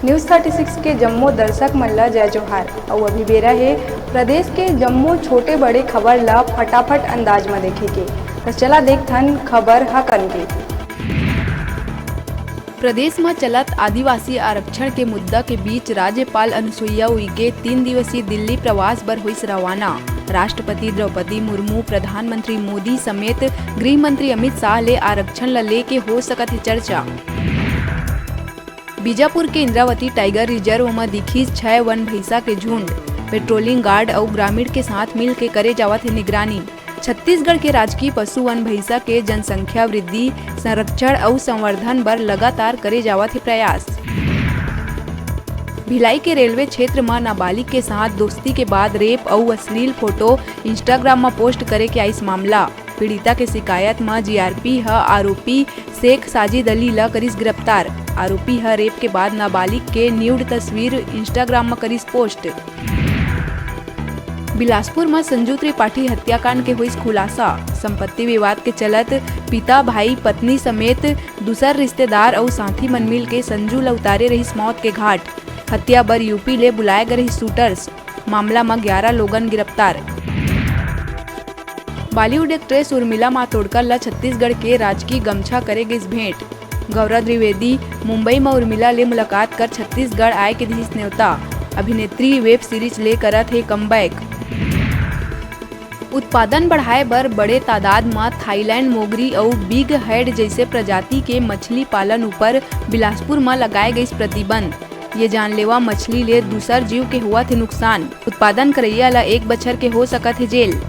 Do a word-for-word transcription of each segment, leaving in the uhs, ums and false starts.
News thirty six के जम्मो दर्शक मन ला जय जोहार। अउ अभी बेरा हे प्रदेश के जम्मो छोटे बड़े खबर ला फटाफट अंदाज म देखे के। त चला देखथन खबर हकन के। प्रदेश म चलत आदिवासी आरक्षण के मुद्दा के बीच राज्यपाल अनुसुईया उइके तीन दिवसीय दिल्ली प्रवास बर होइस रवाना। राष्ट्रपति द्रौपदी मुर्मू, प्रधानमंत्री मोदी समेत गृह मंत्री अमित शाह ले आरक्षण ल लेके हो सकत हे चर्चा। बीजापुर के इंद्रावती टाइगर रिजर्व म दिखिस छै वन भैंसा के झुंड। पेट्रोलिंग गार्ड अउ ग्रामीण के साथ मिल के करे जावत हे निगरानी। छत्तीसगढ़ के राजकीय पशु वन भैंसा के जनसंख्या वृद्धि, संरक्षण अउ संवर्धन बर लगातार करे जावत हे प्रयास। भिलाई के रेलवे क्षेत्र म नाबालिग के साथ दोस्ती के बाद रेप अउ अश्लील फोटो Instagram म पोस्ट करे के आइस मामला। पीड़िता के शिकायत म जीआरपी ह आरोपी शेख साजिद अली ल करिस गिरफ्तार। आरोपी ह रेप के बाद नाबालिग के न्यूड तस्वीर Instagram म करिस पोस्ट। बिलासपुर म संजू त्रिपाठी हत्याकांड के होइस खुलासा। संपत्ति विवाद के चलत पिता, भाई, पत्नी समेत दूसर रिश्तेदार अउ साथी मन मिल के संजू ल उतारे रहिस मौत के घाट। हत्या बर यूपी ले बुलाए गे रहिस शूटर्स। मामला म ग्यारा लोगन गिरफ्तार। बॉलीवुड एक्ट्रेस उर्मिला मातोंडकर ल छत्तीसगढ़ के राजकीय गमछा करे गिस भेंट। गौरव द्विवेदी मुंबई म उर्मिला ले मुलाकात कर छत्तीसगढ़ आए के दिहिस नेवता। अभिनेत्री वेब सीरीज ले करत हे कमबैक। उत्पादन बढ़ाए बर बड़े तादाद म थाईलैंड मोगरी अउ बिग हेड जइसे प्रजाति के मछली पालन उपर बिलासपुर म लगाए गइस प्रतिबंध। ये जानलेवा मछली ले दूसर जीव के होवत हे नुकसान। उत्पादन करइया ल एक बछर के हो सकत हे जेल।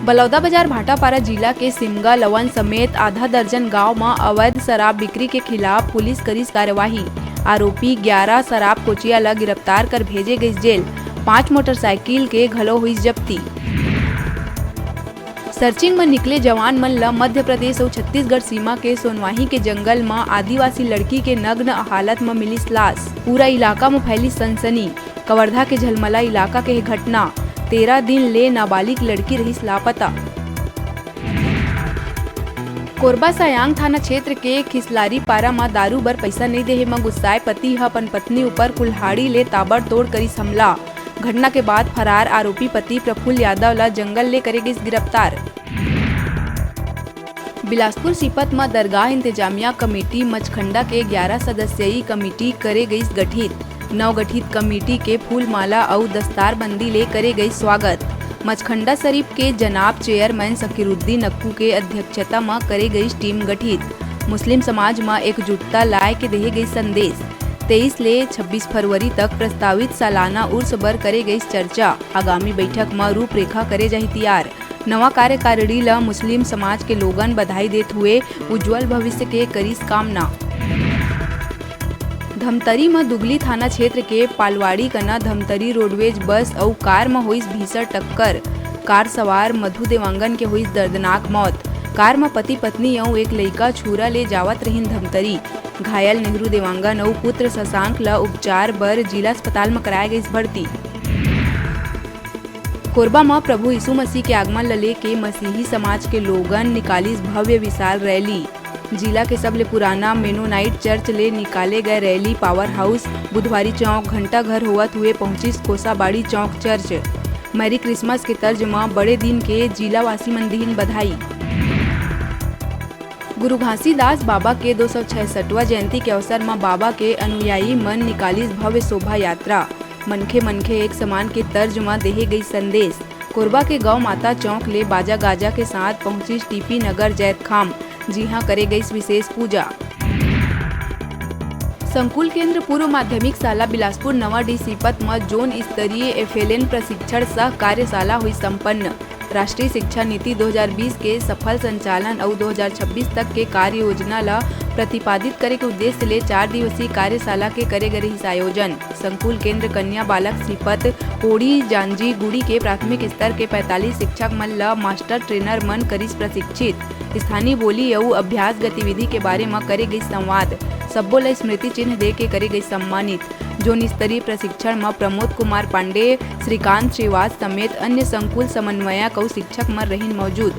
बलौदाबाजार भाटापारा जिला के सिमगा लवन समेत आधा दर्जन गांव म अवैध शराब बिक्री के खिलाफ पुलिस करिस कार्यवाही। आरोपी ग्यारा शराब कोचिया ल गिरफ्तार कर भेजे गइस जेल। पांच मोटरसाइकिल के घलो हुइस जब्ती। सर्चिंग म निकले जवान मन ल मध्य प्रदेश अउ छत्तीसगढ़ सीमा के सोनवाही के जंगल म आदिवासी लड़की के नग्न हालत म मिलिस लाश। पूरा इलाका म फैलिस सनसनी। कवर्धा के झलमला इलाका के हे घटना। तेरह दिन ले नाबालिग लड़की रहिस लापता। कोरबा सायांग थाना क्षेत्र के खिसलारी पारा म दारू बर पइसा नइ देहे म गुस्साए पति ह अपन पत्नी उपर कुल्हाड़ी ले ताबड़तोड़ करिस हमला। घटना के बाद फरार आरोपी पति प्रफुल्ल यादव ल जंगल ले करे गिस गिरफ्तार। बिलासपुर सीपत म दरगाह इंतजामिया कमेटी मचखंडा के ग्यारा सदस्यीय कमेटी करे गइस गठित। नवगठित कमेटी के फूलमाला अउ दस्तारबंदी ले करे गइस स्वागत। मचखंडा शरीफ के जनाब चेयरमैन सकीरुद्दीन अक्कू के अध्यक्षता म करे गइस टीम गठित। मुस्लिम समाज म एकजुटता लाए के देहे गइस संदेश। तेईस ले छब्बीस फरवरी तक प्रस्तावित सालाना उर्स बर करे गइस चर्चा। आगामी बैठक म रूपरेखा करे जाही तियार। नवा कार्यकारिणी ल मुस्लिम समाज के लोगन बधाई देत हुए उज्जवल भविष्य के करिस कामना। धमतरी म दुगली थाना क्षेत्र के पालवाड़ी कना धमतरी रोडवेज बस अउ कार म होइस भीषण टक्कर। कार सवार मधु देवांगन के होइस दर्दनाक मौत। कार म पति पत्नी अउ एक लइका छुरा ले जावत रहिन धमतरी। घायल नेहरू देवांगन अउ पुत्र शशांक ल उपचार बर जिला अस्पताल म कराए गइस भर्ती। कोरबा म प्रभु यीशु मसीह के आगमन ल लेके मसीही समाज के लोगन निकालिस भव्य विशाल रैली। जिला के सबले पुराना मेनोनाइट चर्च ले निकाले गए रैली पावर हाउस, बुधवारी चौक, घंटाघर होवत हुए पहुंचिस कोसाबाड़ी चौक चर्च। मैरी क्रिसमस के तर्ज म बड़े दिन के जिलावासी मन दिहिन बधाई। गुरु घासीदास बाबा के दो सौ छियासठवां जयंती के अवसर म बाबा के अनुयायी मन निकालिस भव्य शोभा यात्रा। मनखे मनखे एक समान के तर्ज म देहे गई संदेश। कोरबा के गौ माता चौक ले बाजा गाजा के साथ पहुंचिस टीपी नगर जैतखाम, जिहां करे गईस विशेष पूजा। संकुल केंद्र पूर्व माध्यमिक शाला बिलासपुर नवा डी सीपत म जोन स्तरीय एफएलएन प्रशिक्षण सह कार्यशाला हुई संपन्न। राष्ट्रीय शिक्षा नीति दो हज़ार बीस के सफल संचालन अउ दो हज़ार छब्बीस तक के कार्य योजना ल प्रतिपादित करे के उद्देश्य ले चार दिवसीय कार्यशाला के करे गे रिहिस आयोजन। संकुल केंद्र कन्या बालक सीपत, कोड़ी, जांजी, गुड़ी के प्राथमिक स्तर के पैंतालीस शिक्षक मन ल मास्टर ट्रेनर मन करिस प्रशिक्षित। स्थानीय बोली अउ अभ्यास गतिविधि के बारे म करे गई संवाद। सब्बो ल स्मृति चिन्ह दे के करे गई सम्मानित। जोन स्तरीय प्रशिक्षण म प्रमोद कुमार पांडे, श्रीकांत श्रीवास समेत अन्य संकुल समन्वयक अउ शिक्षक मन रहिन मौजूद।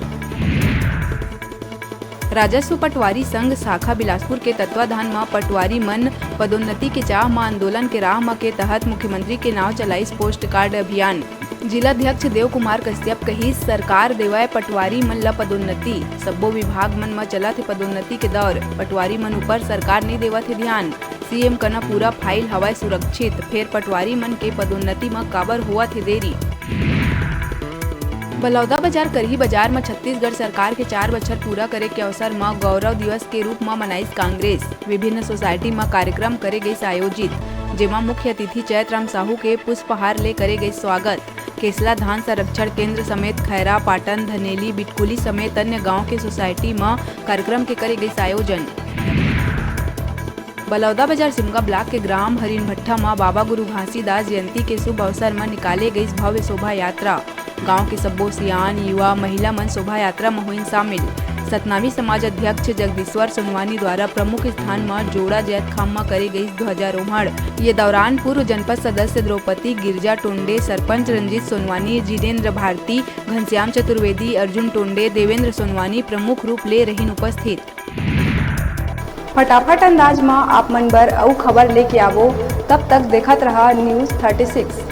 राजस्व पटवारी संघ शाखा बिलासपुर के तत्वाधान म पटवारी मन पदोन्नति के चाह म आंदोलन के राह म के तहत मुख्यमंत्री के नाव चलाइस पोस्ट कार्ड अभियान। जिला अध्यक्ष देव कुमार कश्यप कहिस, सरकार देवय पटवारी मन ल पदोन्नति, सब्बो विभाग मन म चलत हे पदोन्नति के दौर, पटवारी मन ऊपर सरकार नइ देवत हे ध्यान। सीएम कना पूरा फाइल हवय सुरक्षित, फेर पटवारी मन के पदोन्नति म काबर होवत हे देरी। बलौदा बाजार करही बाजार म छत्तीसगढ़ सरकार के चार बछर पूरा करे के अवसर म गौरव दिवस के रूप म मनाइस कांग्रेस। विभिन्न सोसाइटी म कार्यक्रम करे गइस आयोजित, जेमा मुख्य अतिथि चैतराम साहू के पुष्पहार ले करे गइस स्वागत। केसला धान संरक्षण केंद्र समेत खैरा, पाटन, धनेली, बिटकुली समेत अन्य गांव के सोसाइटी म कार्यक्रम के करे गइस आयोजन। बलौदा बाजार सिमगा ब्लॉक के ग्राम हरिन भट्ठा म बाबा गुरु घासीदास जयंती के शुभ अवसर म निकाले गइस भव्य शोभा यात्रा। गांव के सब्बो सियान, युवा, महिला मन शोभा यात्रा म होइन शामिल। सतनामी समाज अध्यक्ष जगदीश्वर सोनवानी द्वारा प्रमुख स्थान म जोड़ा जैतखाम म करे गइस ध्वजारोहण। ये दौरान पूर्व जनपद सदस्य द्रौपदी गिरजा टोंडे, सरपंच रंजीत सोनवानी, जितेंद्र भारती, घनश्याम चतुर्वेदी, अर्जुन टोंडे, देवेंद्र सोनवानी प्रमुख रूप ले रहिन उपस्थित। फटाफट अंदाज म आप मन बर अउ खबर लेके आवो, तब तक देखत रहा News thirty six।